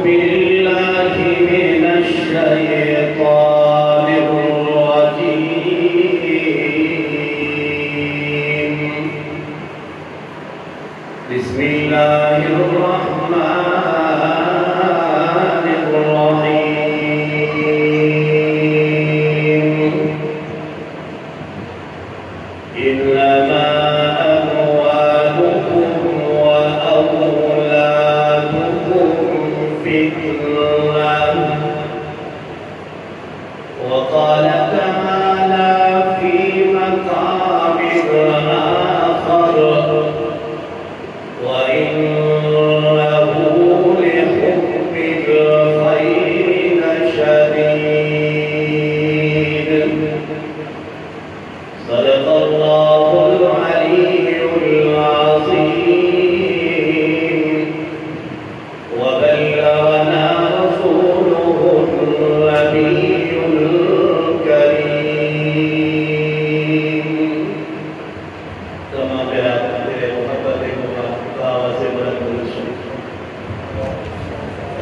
بالله من الشيطان الرجيم. بسم الله الرحمن الرحيم. إنما أموالكم وأولادكم فتنة. وقال تعالى في مقام آخر: وإنه لحب الخير لشديد. صدق الله العلي العظيم. وبلغنا رسوله النبي الكريم. تمام برات، محبت کو آواز بلند بلند۔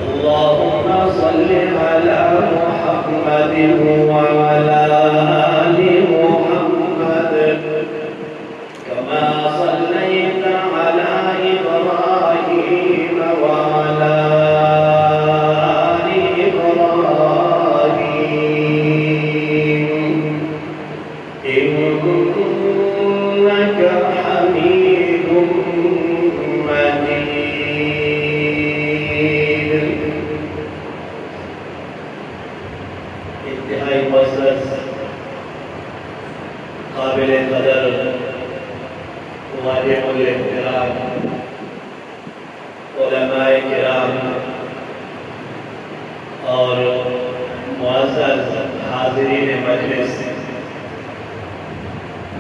اللهم صل على محمد وعلى آل محمد كما صليت على إبراهيم وعلى آل إبراهيم إنك حميد مجيد. انتہائی معزز، قابل قدر، واجب الاحترام علماء کرام اور معزز حاضرین مجلس،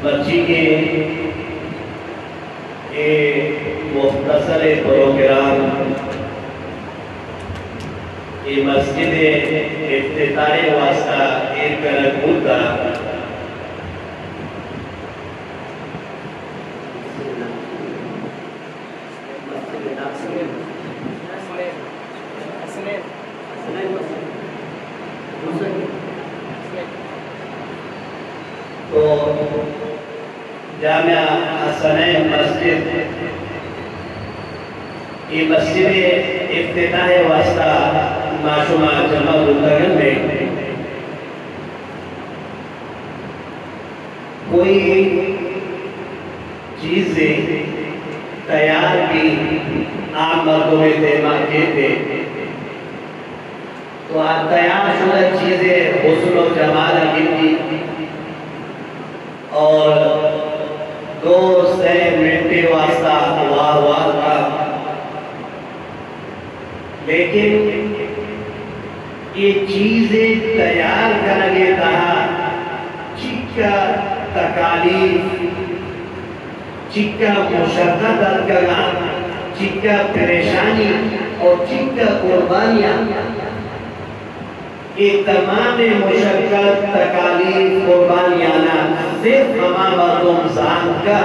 مرچی کہ اے مختصر پروگرام اے مسجد افتتاح واسطہ ایر کنگ بوتا۔ تو جامع حسنین مسجد، اے مسجد افتتاح واسطہ ما شما جمع بوتگن۔ کوئی چیزے تیار بی، آ مردمے دیما کیتے، تو آ تیار شدہ چیزے حسن و جمال گندی اور دو سے منٹے واسطہ واہ واہ کا۔ لیکن اے چیزے تیار کنگے تہا چکا تکالیف، چکا مشقت اتکگا، چکا پریشانی اور چکا قربانیاں۔ اے تمام مشقت، تکالیف، قربانیانا صرف ہما مردم زانت کا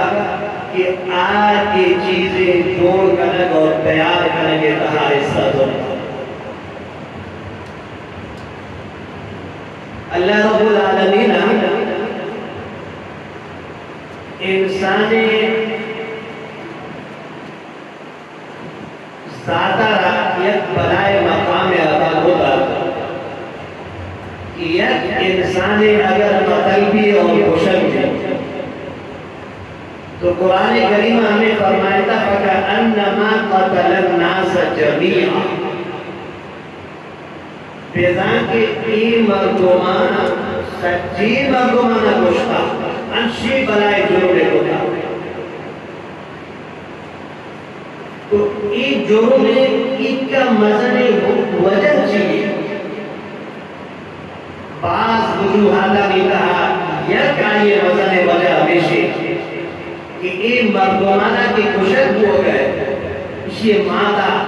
کہ آ اے چیزے جوڑ کنگ اور تیار کنگے تہا حصہ زرتا۔ اللہ رب العالمین انسان ذاتا را یک بلائے مقام عطا کتا کہ یک انسان اگر قتل بی اور کشگ بی، تو قرآن کریم ہمیں فرمائتا: فکأنما قتل الناس جمیعا۔ بزاں کہ اے مردماں سجیں مردماں کشتا، انچیں بلائے جرمے کتا۔ تو اے جرم ءِ ایکا مزن وجہ چی اے؟ باز وجوہاتانی تہا یک آئی ءِ مزن وجہ ہمیش اے کہ اے مردمانا کہ کشگ بوگ ءَ، ایشی ءِ ماتا،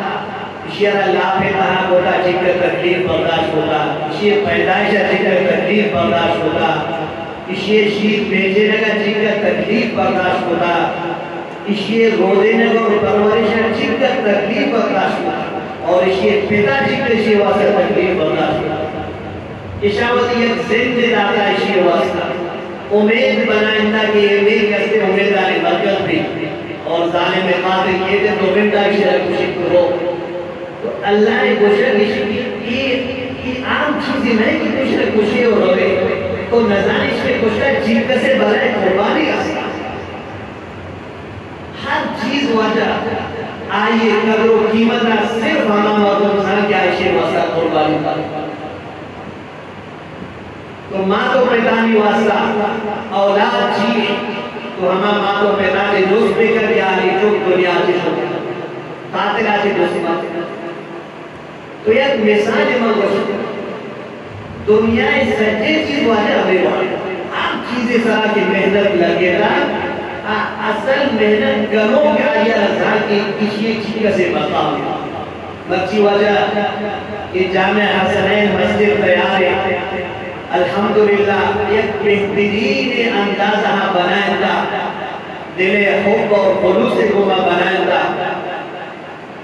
ایشی ءَ را لاپ ءِ تہا کتا چنکہ تکلیف برداشت کتا، ایشی ءِ پیدائش ءَ چنکہ تکلیف برداشت کتا، ایشی ءِ شیر پیچینگ ءَ چنکہ تکلیف برداشت کتا، ایشی ءِ رودینگ اور پرورش ءَ چنکہ تکلیف برداشت کتا۔ اور اشی پتا چی کہ اشی واسطہ تکلیف برداشت کت۔ اشاں وتی یک زندے داتا اشی واسطہ۔ امید بنائینتا کہ اے مئے کسے امیدانی مرکز بی اور ظالم قاتل کیتے تو بندا اشی را کشی کرو۔ تو اللہ ء گوشگ اشی کہ اے، اے عام چیزے نہ کہ کشے، کشے و روے۔ تو نزانش کہ کشتا چی کسے بلائے قربانی است۔ ہر چیز واجہ آئی قدر و قیمت صرف ہما مردم زان کہ آئی شے واسطہ قربانی دات۔ تو مات و پتانی واسطہ اولاد چی؟ تو ہما مات و پتا کے دوست بکن کہ آئی چک دنیا چی شد، قاتل آ چی دوست مات۔ تو یک مثال من گوشت، دنیا ء سجے چیز واجہ ہمے وڑ۔ ہر چیزے سرا کہ محنت لگے گا، آ اصل محنت کنوک آئی ء را زان کہ ایشی ء چی کسے مقام انت۔ مرچی واجہ اے جامع حسنین مسجد تیار ہے، الحمدللہ یک بہترین اندازہ بنائندہ، دل حب اور خلوص گوما بنائندہ۔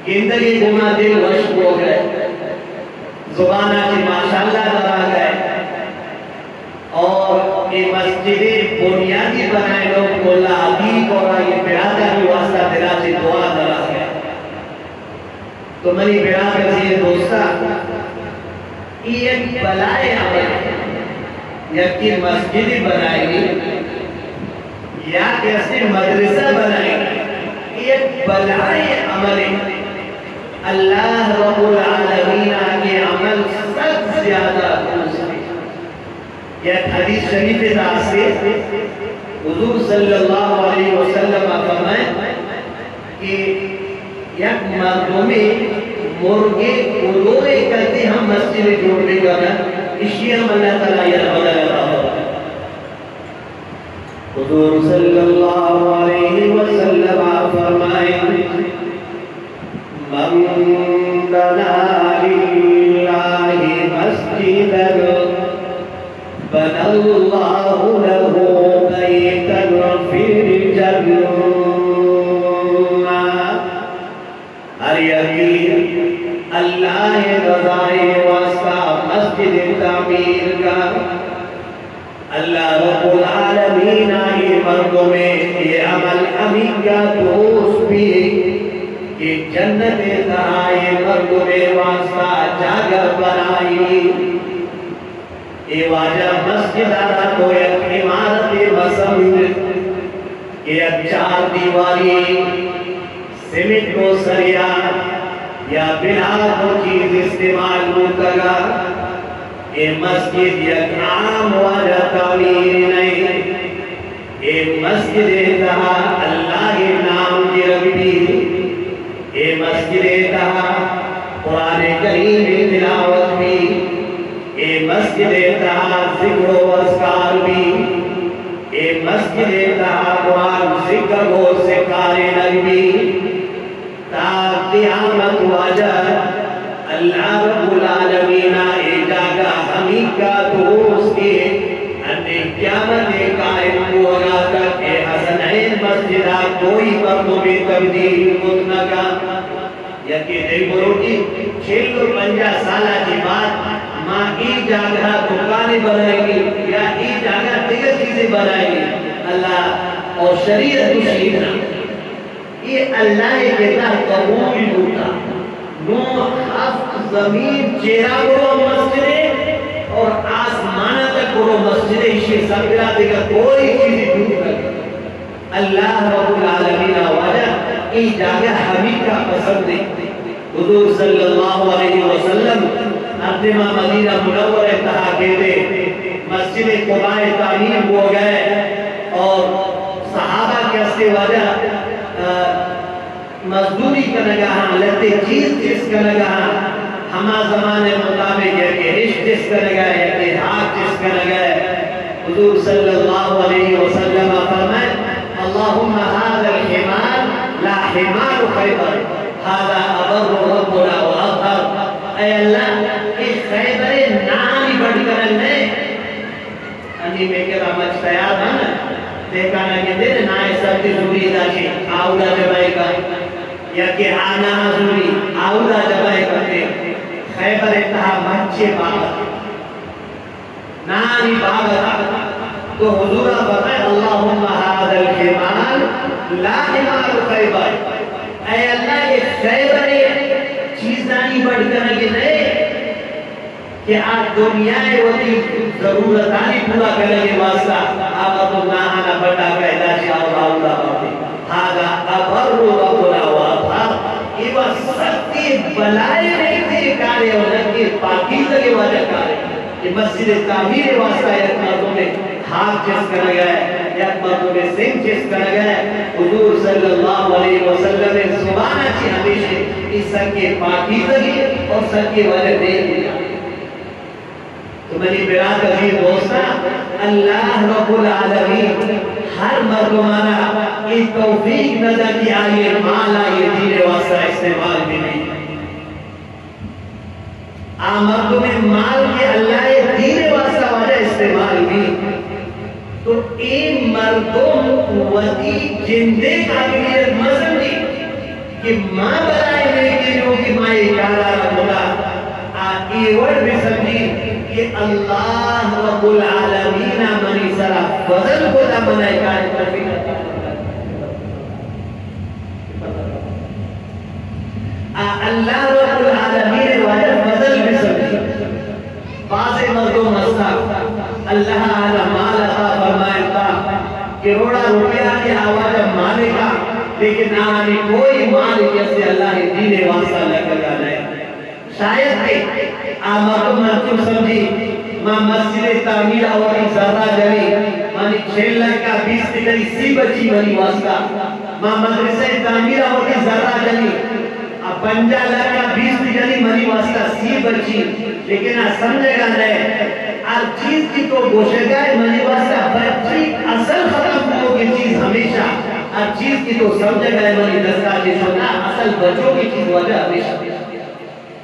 گندگے گوما دل وش بوگ ء، زبان ء چہ ماشاءاللہ درآگ ء، اور اے مسجد ء بنیادی بنائینوک ملا عتیق اور آئی براتانی واسطہ دل ء چہ دعا درآگ ء۔ تو منی برات عزیز دوستاں، اے یک بلائیں عمل، یکے مسجدے بنائینی یا کہ اسے مدرسہ بنائینی، اے یک بلائیں عملے۔ اللہ رب العالمین ء اے عمل سک زیادہ دوست ہے۔ یک حدیث شریف ء تہا است، حضور صلی اللہ علیہ وسلم ء فرمائے کہ یک مردمے مرگے کلوے کدی ہم مسجد جوڑ بہ کنت، اشی ہم اللہ تعالی ء بدل عطا فرمائے۔ حضور صلی اللہ علیہ وسلم فرمائے، من بنى لله مسجدا بنى الله له بيتا في الجنة۔ ہر یکے اللہ ء رضا ء واسطہ مسجد تعمیر کا، اللہ رب العالمین ء اے مردم ء اے عمل ہمیکا دوست بی کہ جنت ء تہا اے مردم ء واسطہ جاگہ بنائی۔ اے واجہ مسجد ء را تو یک عمارتے مہ سمجھ کہ یک چار دیواری سیمنٹ و سریا یا بلاک و چیز استعمال بوتگا۔ اے مسجد یک عام واجہ تعمیر نئیں۔ اے مسجد ء تہا اللہ ء نام گرگ بی۔ اے مسجد ء تہا قرآن کریم ء تلاوت بی۔ اے مسجد ء تہا ذکر و اذکار بی۔ اے مسجد ء تہا قرآن سکگ و سکارینگ بی۔ تا قیامت واجہ اللہ رب العالمین ء اے جاگہ ہمیکا دوست کے، اندے قیامت ء قائم بوگا تک اے حسنین مسجد ء کوئی مردمے تبدیل کت نہ کا۔ یکے دگہ بروٹی چل و پنجاہ سال ء چہ بعد ما اے جاگہ ء دکانے بنائیں گے یا اے جاگہ ء دگہ چیزے بنائیں گے، اللہ اور شریعت گوشی نہ۔ اے اللہ ء کرا قبول بوتا۔ نوں ہفت زمین چیرا برو مسجدے اور آسمان تک برو مسجدے، ایشی سرگرا دگہ کوئی چیزی دور نہ۔ اللہ رب العالمین ء واجہ اے جاگہ ہمیکا پسند ہے۔ حضور صلی اللہ علیہ وسلم ہر دما مدینہ منورہ تہا کیتے مسجد قباء تعمیر ہو گئے اور صحابہ کے ہستے واجہ، آ، مزدوری کنگا ہاں، لتے چیز چست کنگا ہاں، ہما زمانے مطابق یکے ہش چست کنگا، یکے ہاک چست کنگا۔ حضور صلی اللہ علیہ وسلم فرمائے، اللهم هذا الحمار لا حمار خيبر، هذا أبر ربنا وأطهر۔ اے اللہ، اے خیبر نانی بڑ کنگ نئے۔ انی مئے کرا مچ تیار ہن، دہکانا گندے نہ، نائے سبزی زوری دا چی، آودا جمائے کا۔ یا کہ آ ناں زوری آودا جمع کتے، خیبر تہا مرچی بابت، نانی بابت۔ تو حضور فرمائے، اللهم هذا الحمار لا حمار خیبر۔ اے اللہ، یہ خیبر چیزانی بڑھ کنگے نئے کہ آ دنیا ء وتی ضرورتانی پورا کنگ ء واسطہ آ مردم ناہانا بڈا کا علاج آ آودا باتے۔ هذا أبر وأطهر، اے وا سکیں بلائیں نیکیں کارے اور نکیں پاکیزگیں واجہ کارے کہ مسجد تعمیر واسطہ یک مردمے ہاک چست کنگ ء، یک مردمے سنگ چست کنگ ء۔ حضور صلی اللہ علیہ وسلم ء زبان ء چی ہمیشہ اے سکیں پاکیزگی اور سکیں واجہ نیک تو منی برات عزیز دوستاں، اللہ رب العالمین ہر مردمانا اے توفیق ندا کہ آئی مال آئی دین واسطہ استعمال بھی نہیں۔ آ مردم مال کہ اللہ دین واسطہ واجہ استعمال بھی تو اے مردم وتی جندے قابلیت مزن دی۔ کہ ما بلائے نیکیں لوگے ما اے کارا را کتا، آ اے وڑ بہ سمجھی کہ اللہ رب العالمین ء منی سرا فضل کتا، منا اے کار توفیق عطا فرمائے۔ آ اللہ رب العالمین ء واجہ فضل بہ سمجھی۔ بازیں مردم ہستاں، اللہ آہانا مال عطا فرمائنتا، کروڑا روپیانی آ واجہ مالکا، لیکن آہانی کوئی مال کسے اللہ دین واسطہ لگگا نئے۔ شاید کہ آ مردم انچو سمجھی، ما مسجد تعمیر آ وتی زرا جنی، منی چھ لکھ کا بیست جنی سی بچی منی واسطہ، ما مدرسہ تعمیر آ وتی زرا جنی، آ پنجاہ لکھ ء بیست جنی منی واسطہ سی بچی، لیکن آ سمجھگا نئے۔ ہر چیز کی تو گوشگا ہے منی واسطہ بچی، اصل ختم ہو کی چیز ہمیشہ۔ ہر چیز کی تو سمجھگا ہے منی دستا کے سونا، اصل بچوں کی چیز واجہ ہمیشہ۔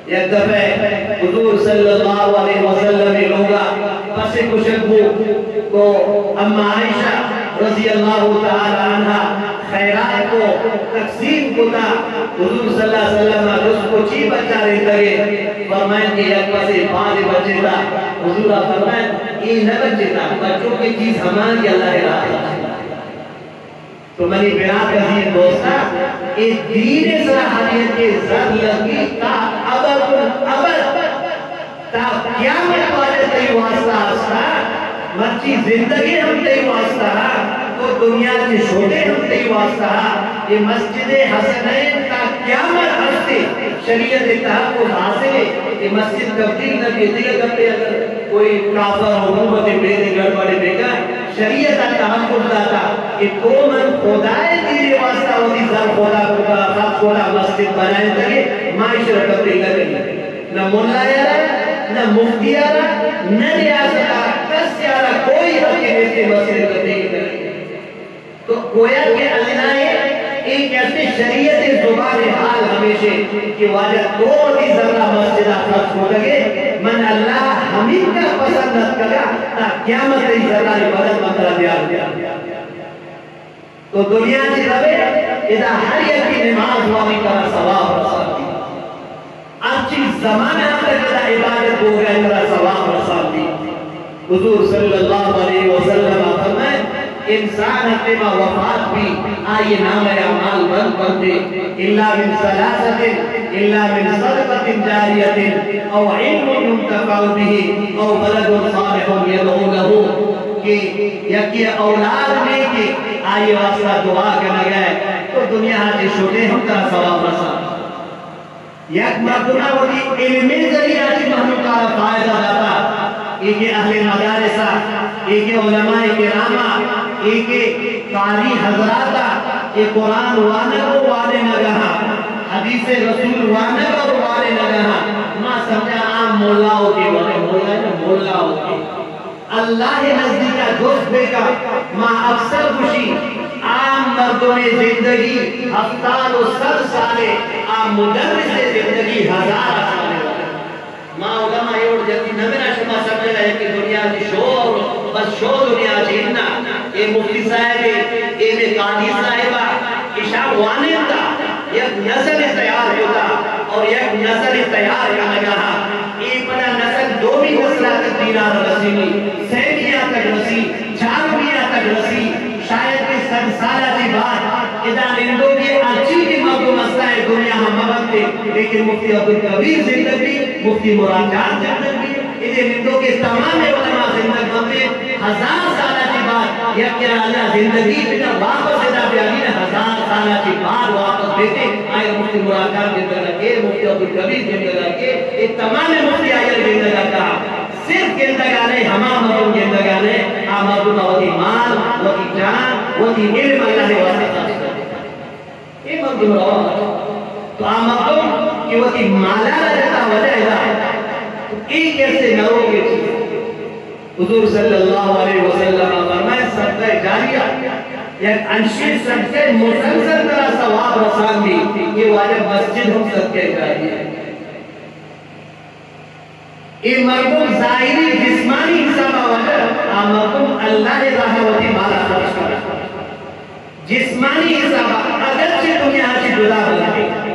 یک دفعہ حضور صلی اللہ علیہ وسلم لوگا پس کشک بو تو اما عائشہ رضی اللہ تعالی عنہا خیرات کو تقسیم کتا۔ حضور صلی اللہ علیہ وسلم جس کو چی بچا رہتا ہے، فرمائیں کہ یک پسے پاد بچے تا۔ حضور فرمائیں، یہ نہ بچے تا، بچوں کی چیز ہماری اللہ راہ۔ تو منی برات عزیز دوستاں، اے دین سرا ہر یکے زر لگی تا ابد الابد، تا قیامت واجہ تئی واسطہ ہستا، مرچی زندگی ہم تئی واسطہ ہا، تو دنیا چے شودے ہم تئی واسطہ ہا۔ اے مسجد حسنین تا قیامت ہستے، شریعت تحفظ حاصل ہے۔ اے مسجد تبدیل نہ بی، دگہ گپے اگر کوئی کافر حکومت بیدے گڑبڑے بیگا، شریعت ء تحفظ داتا کہ تو من خدائے دین واسطہ وتی زر خدا کتا، خرچ کتا، مسجد بنائینتگے، ما ایشرا تبدیل نہ کنی۔ نہ ملا یارا، نہ مفتی یارا، نہ ریاست ء، کس یارا کوئی حق نیست مسجد تبدیل کنی۔ تو گویا کہ اللہ ء ایک ایسے شریعت زبان حال ہمیشے کہ واجہ تو وتی زرا مسجد ء خرچ کتگے، من اللہ ہمینکا پسند اتکگا تا قیامت ء زرا بدل من ترا دیار۔ تو دنیا چی روے، ادا ہر یکی نماز وانی ترا ثواب رساتی۔ ہرچی زمانہ تک ادا عبادت ہو گئے، ترا ثواب رساتی۔ حضور صلی اللہ علیہ وسلم فرمائے، انسان ء پیما وفات بی، آئی نام اعمال بند بندے، الا من ثلاثة، الا من صدقة جاریة، او علم ينتفع به، او ولد صالح يدعو له، کہ یکی اولاد نے کہ آئی واسطہ دعا کنگا ہے، تو دنیا چے شدے ہم ترا ثواب رسا۔ یک مردم ء وتی علم ء ذریعہ چہ مخلوق ء را فائدہ داتا، اے کہ اہل مدارس ء، اے کہ علماء کرام ء، اے کہ قاری حضرات ء، اے قرآن وانگ و وانینگ ء، حدیث رسول وانگ و وانینگ ء، ما سمجھا آ ملا ہو کے، بلے ملا نہ، ملا ہو کے۔ اللہ ء نزدیک ء جست بکن، ما اکثر گوشی، آ مردم ء زندگی ہفتاد و صد سال ء، آ مدرس ء زندگی ہزار سال ء۔ ما علماء ایوڑ جلدی نہ منا، شما سمجھگا ہے کہ دنیا چی شور، بس شو دنیا چی انا، اے مفتی صاحب ء، اے مے قاضی صاحب ء، اے شاہ وانیندا۔ یک نسل تیار کتا اور یک نسل تیار کنگا ہا۔ اے پدا نسل دومی نسل تک دینار رسینی، سیمی آ تک رسی، چارمی آ تک رسی۔ شاید کہ صد سالا چی بعد ادا نندوگی ہرچی بھی مردم ہستا ہے دنیا ہم مبنتے، لیکن مفتی عبدالکبیر زندگ بھی، مفتی مراد جان زندگ بھی، ادے نندوکے تمام علماء زندگ بنتے، ہزار سالا چی بعد یک یا اللہ زندگی بنا واپس ادا بیانی نہ، ہزار سالا چی بعد واپس بیتے۔ آئے مفتی مراد جان زندگ کے، مفتی عبدالکبیر زندگ کے، اے تمام مفتی آئے زندگ کا، صرف زندگانے، ہما مردم زندگانے، آ مردم وتی مال، وتی جان، وتی علم اللہ واسطہ خرچ کرتے۔ اے مردم روان۔ تو آ مردم کہ وتی مالا را جتا وجہ ادا، تو اے کیسے نہ ہو کہ حضور صلی اللہ علیہ وسلم فرمائے، صدقہ جاریہ، یک انشی صدقہ مسلسل ترا ثواب رسان دی، یہ واجہ مسجد ہم صدقہ جاریہ ہے۔ اے مردم ظاہری جسمانی حساب ء واجہ، آ مردم اللہ ء راہ ء وتی مال ء خرچ کنت۔ جسمانی حساب ء اگرچہ دنیا ء چہ جدا بنت،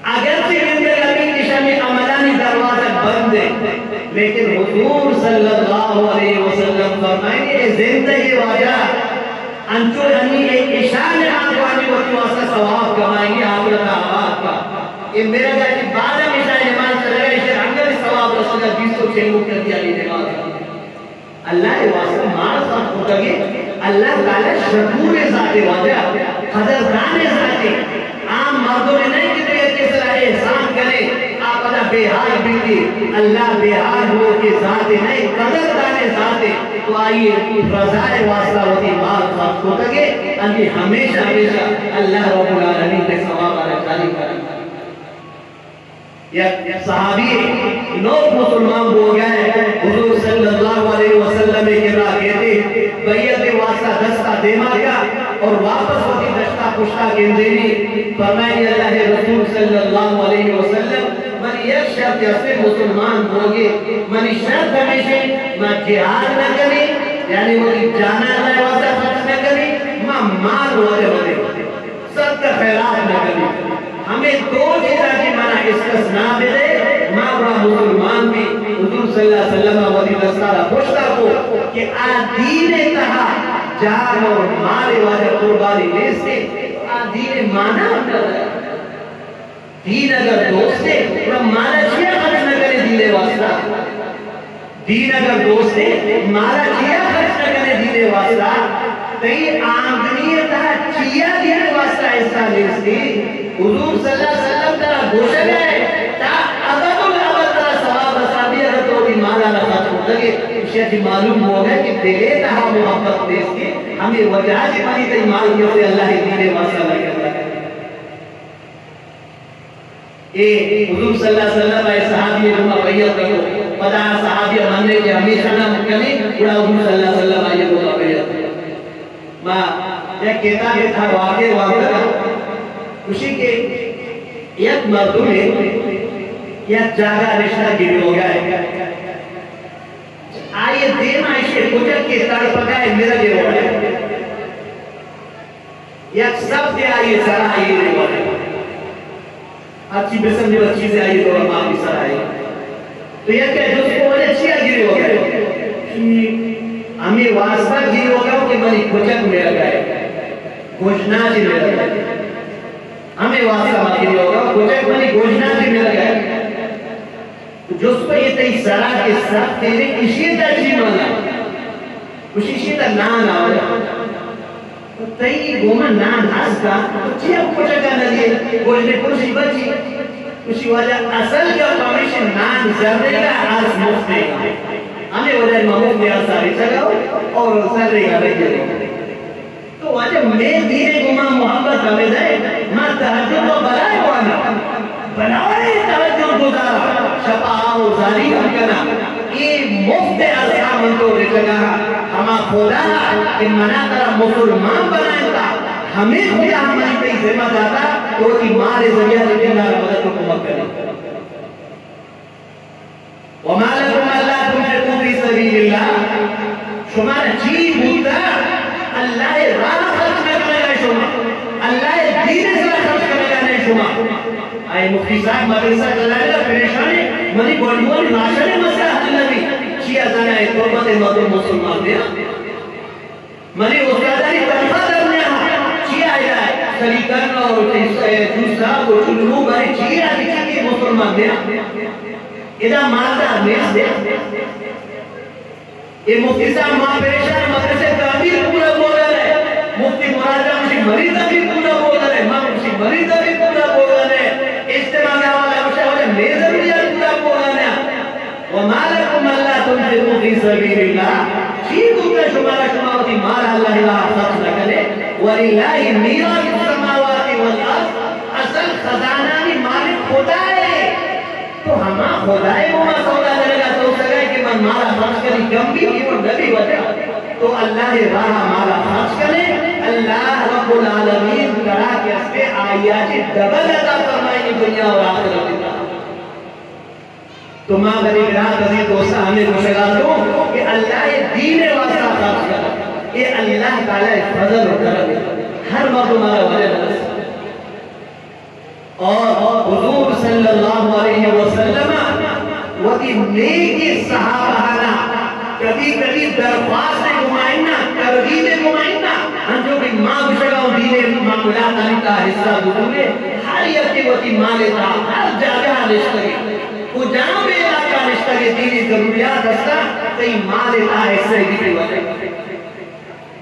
اگرچہ گندگ ء بیت ایشانی عملانی دروازگ بند انت، لیکن حضور صلی اللہ علیہ وسلم فرمائیں، اے زندگی واجہ انچو انی اے اشان آگوانی وتی واسطہ ثواب کمائیں، آخرت آباد کا۔ اے میرا جاتی بعد ہمیشہ نماز چلے گا، اسے رنگ بھی ثواب رسول اللہ بیس سو چھ مقتدی علی نماز۔ اللہ ء واسطہ مال خرچ کتگے، اللہ تعالی شکور ذات واجہ، قدردان ذات۔ عام مردم نہیں کہ تو یک سرا احسان کرے، آ پدا بے حال بیتی۔ اللہ بے حال ہو کے ذات نہیں، قدردان ذات۔ تو آئیے رضا واسطہ وتی مال خرچ کتگے، انی ہمیشہ ہمیشہ اللہ رب العالمین کے ثواب آنا جاری کرے۔ یک صحابی نوک مسلمان بوگ ء، حضور صلی اللہ علیہ وسلم ء کرا کیتے، بیعت ء واسطہ دستا دیما کا اور واپس وتی دشتا پشتا گندینی۔ فرمائنی، اللہ ء رسول صلی اللہ علیہ وسلم، منی یک شرط است، مسلمان بوگے، منی شرط ہمیشہ، ما جہاد نہ کنی، یعنی وتی جانا اللہ ء واسطہ خرچ نہ کنی، ما مال وجہ نہ دے۔ صدقہ خیرات نہ کنی۔ ہمیں دو چیزاں کہ منا استثناء بدے، ما گڑا مسلمان بھی۔ حضور صلی اللہ علیہ وسلم وتی دستارا پشتا کو کہ آ دین تہا جان اور مال واجہ قربانی نیستے، آ دین مانا ہم نہ رہے۔ دین اگر دوستے، گڑا مالا چیا خرچ نہ کرے دین واسطہ؟ دین اگر دوستے، مالا چیا خرچ نہ کنے دین واسطہ؟ تئی آمدنی تہا چیا دین واسطہ حصہ نیستی؟ حضور صلی اللہ علیہ وسلم ترا گوشگ ء تا ابد الابد ترا ثواب رسانی، اگر تو وتی مالا نہ خرچ کرتگے، اشیا چی معلوم بوگ ء کہ دل ء تہا محبت نیستی، ہمے وجہ ء چی منی تئی مال کسے اللہ ء دین ء واسطہ نہ کرتگ۔ اے حضور صلی اللہ علیہ وسلم ء صحابی ء گوما بیعت کتو، پدا آ صحابی ء مننے کہ ہمیشہ نہ کنے، گڑا حضور صلی اللہ علیہ وسلم آئی ء گوما بیعت کتو۔ ما یک کتاب ء تھا واقعہ وانتگ ء، گوشی کہ یک مردمے یک جاگہ نشتہ گریوگا ء، آئی ء دیم ء ایشی کچک کہ تڑپگا ء مرگ ء وڑ ء۔ یک سبزے آئی سرا ایر وڑ۔ ہرچی بسمجھے بس چیزے آئی تو ما بھی سرا ایر۔ تو یک جست کو وجہ چیا گریوگا ء؟ ہمے واسطہ گریوگا ء کہ منی کچک مرگا ء۔ گوشنا چی مرگا ء۔ ہمے واسطہ ما گریوگا ء، کچک منی گوشنا چی مرگا ء۔ تو جست کو یہ تئی سرا کہ سخت تیرے، اشی تا چی مانا؟ اشی اشی تا نان آورا۔ تو تئی گوما نان ہستا، تو چیا کچکا ندیے؟ گوشنے پرشی بچی۔ اشی واجہ اصل گپ ہمیش نان زرے گا، ارس مفتے گا۔ ہمیں وجہ ما مفتے ارسا ریچگا اور زرے گا رہی۔ تو واجہ مئے دین ء گوما محبت ہمے دئے، ما تہجد و بلائے وانا، بلائے تہجد گزارا، شپا آہ و زاری ہم کنا۔ اے مفت ارسا من تو رچگا، ہما خدا کہ منا ترا مسلمان بنائینتا، ہمے خدا منی تئی ذمہ داتا، تو وتی مال ذریعہ سے دین ء مدد و کمک کنے۔ وما لكم ألا تنفقوا في سبيل الله، شمارا چی بوتا اللہ ء راہ خرچ نہ کنگا شما؟ اللہ ء دین ء سرا خرچ کنگا اے مفتی صاحب مدرسہ چلائے گا، پریشان ہے، منی گونڈوانی راشن مسئلہ حل نہ بی۔ چیا زانا اے تربت مردم مسلمان دیا؟ منی استادانی تنخواہ در نیا۔ چیا ادا سلیقان اور دوسرا کو چلو بھائی چیا کی مسلمان دیا؟ ادا مالدار نیست ہے۔ اے مفتی صاحب ما پریشان، مدرسے تعمیر پورا بوگا رہے، مفتی مراد ہمشی مریض بھی پورا بوگا رہے، ما ہمشی مریض بھی پورا بوگا رہے، اجتماع میں آواز ہمشا ہو جائے، میں ضروریات پورا بوگا رہے۔ وما لكم ألا تنفقوا في سبيل الله، چی بوتا شمارا، شما وتی مال اللہ راہ خرچ نہ کرے؟ ولله ميراث السماوات والأرض، اصل خزانہ نی مالک خدا ہے۔ تو ہما خدائے گوما سودا جنگا تو سگائے کہ من مالا خرچ کری کم بھی کہ من نبی وجہ۔ تو اللہ راہ مالا خرچ کرے، اللہ رب العالمین ترا کہ اسے آیا چی ڈبل عطا فرمائے دنیا اور آخرت۔ تو ما بنی برات عزیز دوستا ہمیں گوشگا تو کہ اللہ دین واسطہ خرچ کر، اے اللہ تعالی فضل و کرم ہے۔ ہر مردم ہمارا وجہ نہ اور حضور صلی اللہ علیہ وسلم وتی نیکی صحابہانا کدی کدی درخواست گمائنا، ترغیب گمائنا، انچو کہ ما گشگا و دین معاملات آنی تا حصہ بزرگے، ہر یکی وتی مال تا ہر جاگہ نشتگے، کجام علاقہ نشتگے، دینی ضروریات ہستا، تئی مال تا حصہ گیتی وجہ۔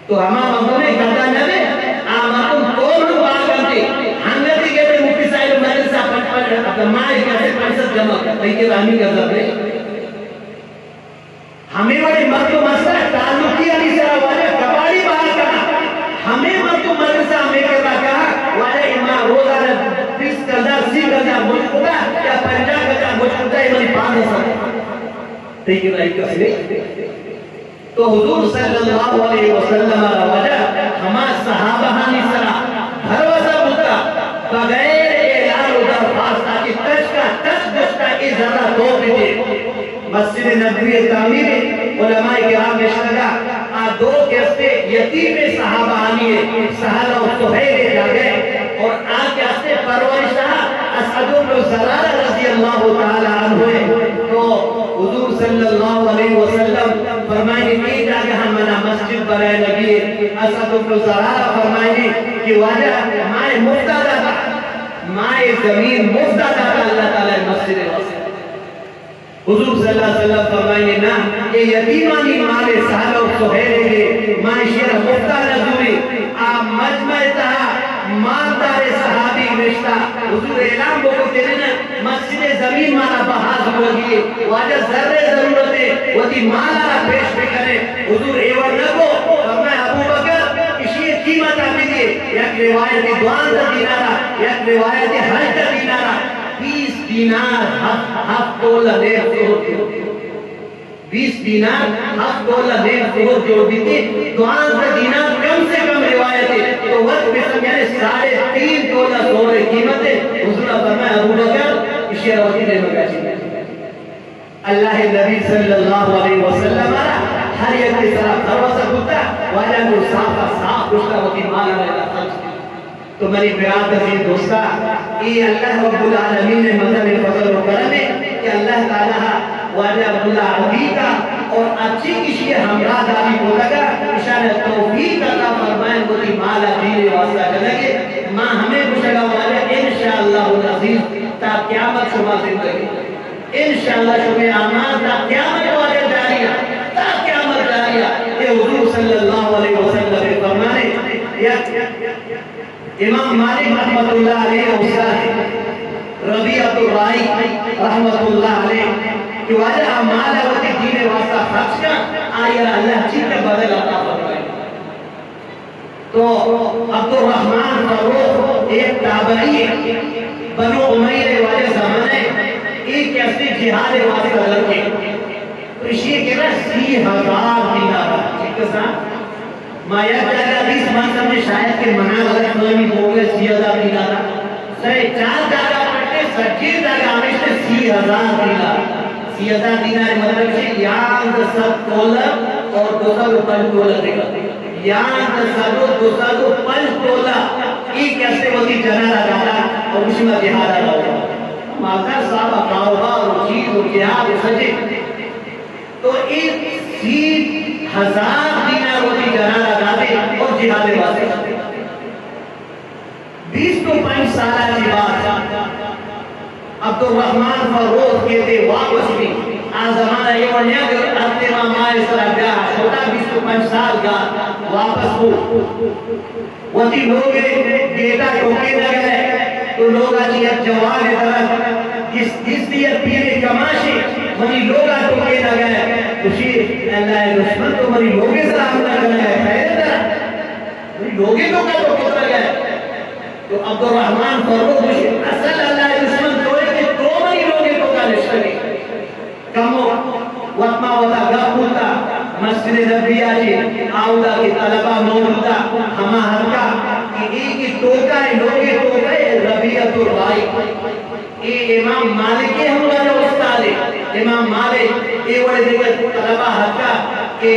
تو ہما مردمے گدا نہ بے، آ مردم قوم ہم بار کنتے، ہنگتی گیتے مفتی صاحب مدرسہ پنچ پنچ، اگر ماہ کسے پنچ سد جمع کر، تئی کہ رامی گدا بے۔ ہمیں وڑے مردم ہستا، تعلقی علی سرا واجہ کباڑی بار کنا۔ ہمیں مردم مدرسہ ہمیں کرا کہا، واجہ امام روزانہ بیس گزا، سی گزا مجھ خدا، یا پنجاہ گزا مجھ خدا، یہ منی پانچ سد۔ تئی کہ رائی کسے تو حضور صلی اللہ علیہ وسلم را وجہ ہما صحابہانی سرا بھروسہ بوتا، بغیر اعلان و درخواستا کہ تچکا تچ گشتا اے ذرہ تو بدے۔ مسجد نبوی تعمیر، علماء کرام نشتگا، آ دو کسے یتیم صحابہانی، سہل اور سہیل جاگہ، اور آ کسے پرورشہ اسعد بن زرارہ رضی اللہ تعالی عنہ ہے۔ تو حضور صلی اللہ علیہ وسلم فرمائنی، اے جاگہ منا مسجد بنائے لگی۔ اسعد بن زرارہ فرمائنی کہ واجہ مائے مفتا داتا، مائے زمین مفتا داتا اللہ تعالی مسجد واسطے۔ حضور صلی اللہ علیہ وسلم فرمائنی، نہ، اے یتیمانی مال سہل و سہیل ہے، ما اشی را مفتا نہ زوری۔ آ مجمع تہا مالدار صحابی نشتا، حضور اعلان بکو تیرے نا مسجد زمین مارا بہا زورگی ہے، واجہ زر ضرورت ہے، وتی مالا را پیش بکنے۔ حضور اے وڑ نہ کو، فرمایا ابو بکر، اشی قیمت آ بدیے، یک روایت دوازدہ دینارا، یک روایت ہژدہ دینارا، بیس دینار ہفت، ہفت تولہ نیم سہر۔ بیس دینار ہفت تولہ نیم سہر جوڑ بیتی، دوازدہ دینار کم سے کم روایت ہے، تو وقت بسم یعنی ساڑھے تین تولہ سہر قیمت ہے۔ حضور فرمایا ابو بکر، اشی را وتی نیمگا چی۔ اللہ نبی صلی اللہ علیہ وسلم را ہر یک سرا بھروسہ بوتا، واجہ کو صاف صاف گشتا وتی مال را خرچ۔ تو منی برات عزیز دوستا، اے اللہ رب العالمین مزن فضل و کرم ہے کہ اللہ تعالی واجہ عبداللہ عبیدہ اور اچھی کسی ہمراہ داری کو لگا، اشان توفیق عطا فرمائیں، وتی مالا دین واسطہ جنگے۔ ما ہمیں گشگا واجہ انشاءاللہ العزیز تا قیامت شما زندگی۔ انشاءاللہ شمے اعمال تا قیامت والے جاری ہے، تا قیامت جاری ہے۔ اے حضور صلی اللہ علیہ وسلم فرمانے، یک امام مالک رحمۃ اللہ علیہ استاد ربیعۃ الرائی رحمۃ اللہ علیہ کہ واجہ مال وتی دین واسطہ خرچ کا، آئی را اللہ چیز کا بدل عطا فرمائے۔ تو عبدالرحمن فروخ ایک تابعی ہے، بنو امیہ واجہ زمانہ ہے، ایک کیسے جہاد واسطہ لڑکے، تو اسی کے نا سی ہزار دینار، ٹھیک ہے سر؟ ما یک جاگہ دیست، من سمجھے شاید کہ منا غلط فہمی ہو گئے، سی ہزار دینار۔ سر چار جاگہ پڑھتے، سجے جاگہ ہمیشہ سی ہزار دینار۔ سی ہزار دینار مطلب ہے یازدہ سد تولہ اور دو سد و پنچ تولہ دیگا۔ یازدہ سد و دو سد و پنچ تولہ۔ اے کہ استے وتی جنانا داتا اور اسی ما جہادا لوگا۔ مالدار صاحب کاروبار و چیز و جہاد و سجے تو اے سی ہزار دینار وتی جنانا داتے اور جہاد واسطے۔ بیست و پنچ سالا چی بعد عبدالرحمن فروخ کیتے واپس بی۔ آ زمانہ اے وڑ نیا کہ ہر ٹیما ماہ سرا بیا، شوتا بیست و پنچ سال کا واپس بو۔ وتی لوگ گیٹا ٹوکے نہ گئے تو لوگا چی یک جوان طرف جس جس دی یک پیر کماشی منی لوگا ٹوکے نہ گئے۔ خوشی اللہ دشمن تو منی لوگ سرا حملہ کر گئے، خیر ہے؟ منی لوگے تو کا تو کتنا گئے؟ تو عبدالرحمن فروخ گوشی، اصل اللہ دشمن تو ہے کہ تو منی لوگے تو کا نشتگی۔ کمو وت ما وتا گپ بوتا، مسجد نبوی آ چی آودا کہ طلبہ موجودا، ہما حلقہ کہ اے کہ توکا ہے، لوگے توکا ہے ربیعۃ الرائی۔ اے امام مالک ہم واجہ استاد ہے۔ امام مالک اے وڑے دیگر طلبہ حقا کہ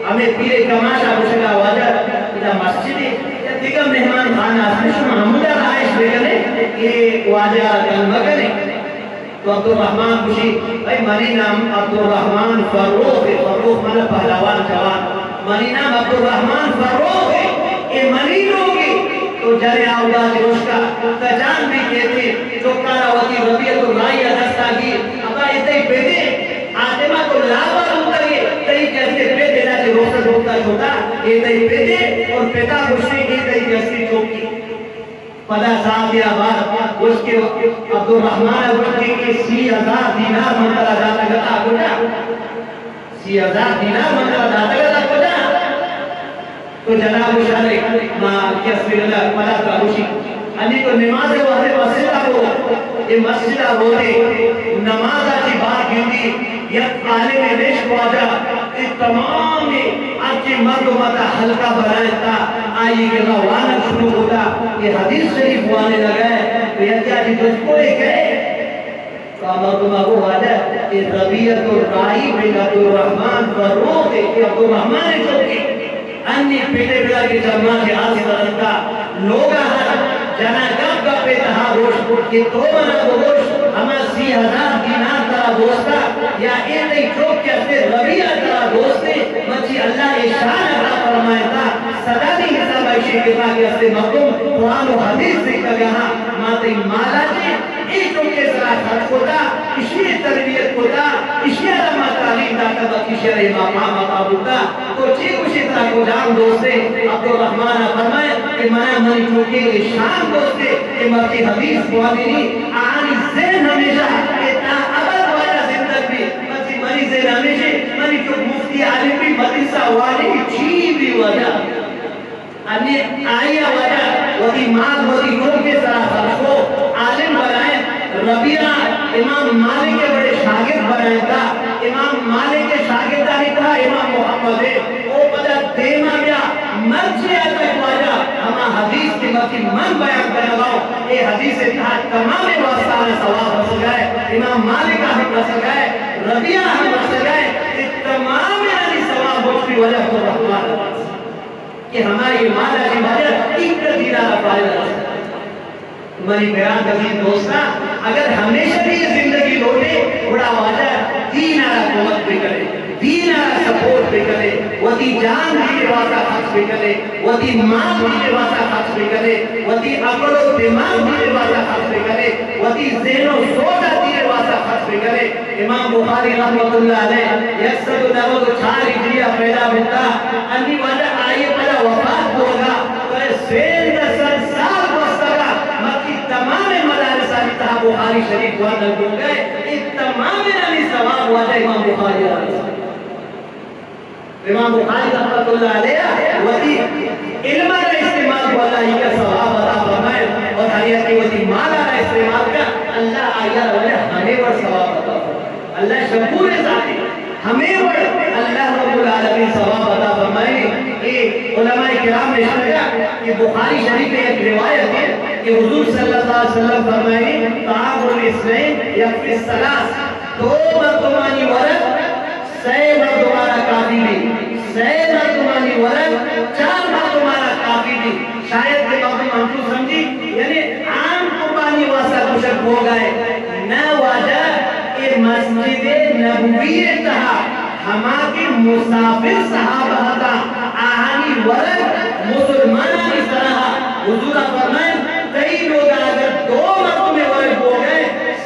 ہمیں پیر کماشا گوشگا واجہ ادا مسجد ہے یا دیگر مہمان خانہ است، شما ہمودا رہائش بکنے، اے واجہ تنگ مکنے۔ تو عبدالرحمن گوشی، بھائی منی نام عبدالرحمن فروخ ہے، فروخ مانا پہلوان جوان۔ منی نام عبدالرحمن فروخ ہے، اے منی لوگے۔ تو جنے آودا چی رشکا، تچان بھی کہتے، چوکارا وتی ربیعۃ الرائی دستا گی، ابا اے تئی پتے، آدما تو لابا بوتگے، تئی کسے پتے دا چی رخصت ہوتا چھوٹا، اے تئی پتے، اور پتا گوشتے کہ تئی کسے چوکی۔ پدا ساعتے آ بعد گوشت کہ عبدالرحمن ء گوشت کہ سی ہزار دینار من ترا داتگ ات، آ کجا؟ سی ہزار دینار من ترا داتگ ات، آ کجا؟ تو جناب شارے ما کہ اسے اللہ پدا ترا گوشی۔ انی تو نماز واسطے مسجد ء رو، اے مسجد ء روتے نماز ء چی بار گندی یک عالم نشت واجہ، اے تمام ہرچی مردم تا حلقہ بنائے تا، آئی گرا وانگ شروع ہوتا، اے حدیث شریف وانے لگائے، تو یکیا جی جس کو اے کہے، تو مردم کو واجہ، اے ربیعۃ الرائی بن عبدالرحمن فروخ ہے، اے عبدالرحمن ہے چوکی۔ انی پیٹے بلا کے چما کے آس رنتا لوگا ہر جنا گپ گپے تہا گوشت کہ تو منا بگوش، ہما سی ہزار دینار ترا دوستا یا اے تئی چوک کہ استے ربیعہ ترا دوستے، مرچی اللہ اے شان عطا فرمائتا، صدانی حساب ایشی کتا کہ استے مردم قرآن و حدیث سکھگا ہاں، ما تئی مالا چے اے چوکے سرا خرچ کتا، اشی تربیت کتا، اشی را ما تعلیم داتا، بلکہ اشی را اے مقام عطا بوتا۔ تو چے گوشے ترا کجام دوستے؟ عبدالرحمن ء فرمائے کہ منا منی چوکے اے شان دوستے کہ مرچی حدیث بوانینی، آنی ذہن ہمیشہ کہ تا ابد واجہ زندگ بی، مرچی منی ذہن ہمیشہ، منی چوک مفتی عالم بی، مدرسہ والی چی بی واجہ۔ انی آئی ء واجہ وتی مات وتی چوکے سرا خرچ کو، عالم بنائیں، ربیعہ امام مالک ء بڑے شاگرد بنائیں تا، امام مالک ء شاگردانی تہا امام محمد ہے، او پدا دیما بیا، مرچی آ تک واجہ ہما حدیث کے مرچی من بیان کرگاؤں، اے حدیث ء تہا تمام واسطہ ثواب رسگائے، امام مالک ء ہم رسگائے، ربیعہ ہم رسگائے، اے تمام انی ثواب بخشی وجہ تو رحمان کہ ہماری مالا کی وجہ ایک دینار فائدہ رسگائے۔ منی برات عزیز دوستاں، اگر ہمیشہ بھی یہ زندگی لوٹے، گڑا واجہ دین آرا کمک بکنے، دین آرا سپورٹ بکنے، وتی جان دینے واسطہ خرچ بکنے، وتی مال دینے واسطہ خرچ بکنے، وتی عقل و دماغ دینے واسطہ خرچ بکنے، وتی ذہن و سوچ دینے واسطہ خرچ بکنے۔ امام بخاری رحمت اللہ علیہ یک سد و نود و چار ہجری ء پیدا بوتا، انی واجہ آئی ء پدا وفات بوگا، تو اے سیزدہ سد سال گوستگا، مکی تمام مدارسانی تہا بخاری شریف وانگ بوگئے، اے تمام انی ثواب واجہ امام بخاری ء رسید۔ امام بخاری رحمت اللہ علیہ وتی علم ء استعمال کو، اللہ ای کا ثواب عطا فرمائے، اور ہر یک وتی مال ء استعمال کا، اللہ آئی ء ہمیں وڑ ثواب عطا فرمائے۔ اللہ شکور ذاتی، ہمیں وڑ اللہ رب العالمین ثواب عطا فرمائے۔ اے علماء کرام نے شرح کہ بخاری شریف میں ایک روایت ہے کہ حضور صلی اللہ علیہ وسلم فرمائے، طعام الاثنین یکفی الثلاث، دو مردمانی ورگ سئے مردمانا کافی بی، سئے مردمانی ورگ چار مردمانا کافی بی۔ شاید کہ مردم ہم بوگ ءَ ئے۔ نہ واجہ، اے مسجد نبوی ءِ تہا ہما کہ مسافر صحابہ اتاں، آہانی ورگ مسلمانانی سرا۔ حضور ءَ فرمائیں، تئی لوگ ءَ اگر دو مردم ورگ بوگ ءَ ئے،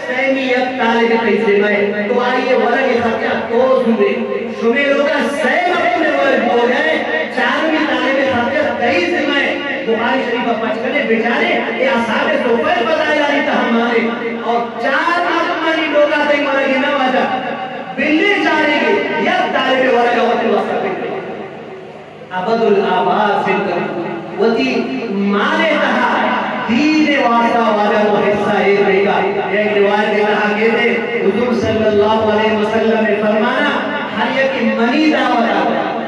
سیمی یک طالب تئی ذمہ ءَ، تو آئی ءِ ورگ ءِ خرچہ تو زورے۔ شمے لوگ ءَ سئے مردم ورگ بوگ ءَ ئے، چارمی طالب ءِ خرچہ تئی ذمہ ءَ۔ بخاری شریف ءَ پچ کنے بچارے، اے اصحاب صفہ ءِ فضائلانی تہا مانے۔ اور چار مردمانی لوگ ءَ تئی ورگ نہ واجہ، بلے چارے گے، یک طالب ورگ ءَ وتی واسطہ بکنے۔ ابد الآباد زندگ وتی مال ءِ تہا دین ءِ واسطہ واجہ تو حصہ ایر بیگا۔ یک روایت ءِ تہا کہتے، حضور صلی اللہ علیہ وسلم ءِ فرمانا، ہر یکے منی دعوت ءَ،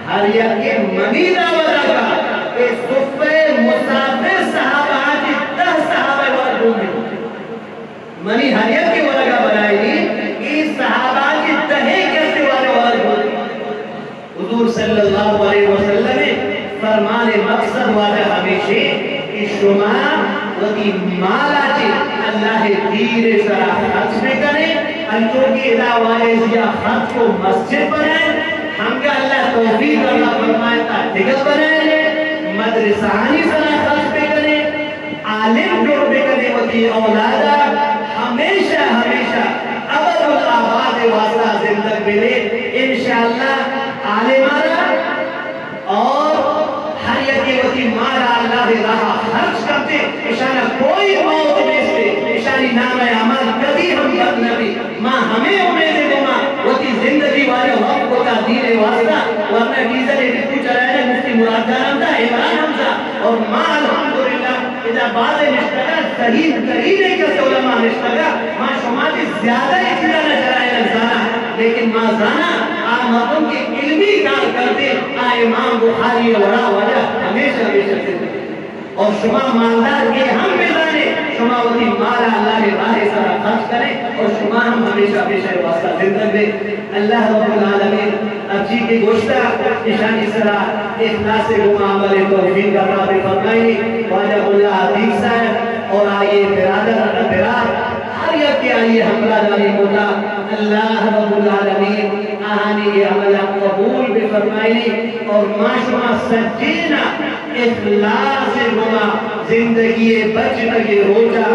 ہر یکے منی دعوت ءَ، اے صفہ مسافر صحابہ ءَ چہ دہ صحابہ ءِ ورگ بوگی۔ منی ہر یکے ورگ ءَ بنائینی، اے صحابہ ءَ چہ دہیں کسے واجہ ورگ بوگی۔ حضور صلی اللہ علیہ وسلم ءِ فرمان ءِ مقصد واجہ ہمیش اِنت کہ شما وتی مال ءَ چہ اللہ ءِ دین ءِ سرا خرچ بکنے، انچو کہ ادا واجہ ءَ خرچ کو مسجد بنائے، ہمگا اللہ توفیق عطا فرمائے تا دگہ بنائے، مدرسہانی سرا خرچ بکنے، عالم جوڑ بکنے وتی اولادا، ہمیشہ، ہمیشہ ابد الآباد واسطہ زندگ بلے۔ انشاءاللہ عالمانا اور ہر یکے وتی مالا اللہ راہ خرچ کرتے، اشانا کوئی موت نیستے، اشانی نام اعمال کبھی ہم بد نہ بی۔ ما ہمے امید ءَ گوما وتی زندگی واجہ وقف کتا دین ءِ واسطہ، ورنہ ڈیزل ءِ ڈپو چلائے مفتی مراد جان ہم تھا، عمران ہم تھا، اور ما الحمدللہ ادا باز نشتگا، صحیح ترین کس علماء نشتگا، ما شما چہ زیادہ ءَ چیزا نہ چلائے نہ زانا، لیکن ما زانا آ مردم کہ علمی کار کرتے، آ امام بخاری ءِ وڑا واجہ ہمیشہ ہمیشہ زندگ۔ اور شما مالدار اے ہم بزانے، شما وتی مال ءَ اللہ ءِ راہ ءِ سرا خرچ کنے اور شما ہم ہمیشہ ہمیشہ ءِ واسطہ زندگ بے۔ اللہ رب العالمین ہرچی کہ گوشتا اشانی سرا اخلاص ءِ گوما عمل ءِ توفیق عطا بفرمائینی۔ واجہ ملا عتیق صاحب اور آئی ءِ برادر، برات ہر یک کہ آئی ءِ ہمراہ داری کتا، اللہ رب العالمین آہانی اے عمل ءَ قبول بفرمائینی اور ما شما سجینا اخلاص ءِ گوما زندگی ءِ بچتگیں روچا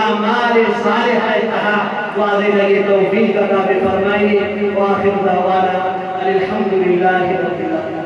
اعمال صالحہ ءِ تہا گوازینگ ءِ توفیق عطا بفرمائینی۔ وآخر دعوانا ان الحمد للہ رب العالمین۔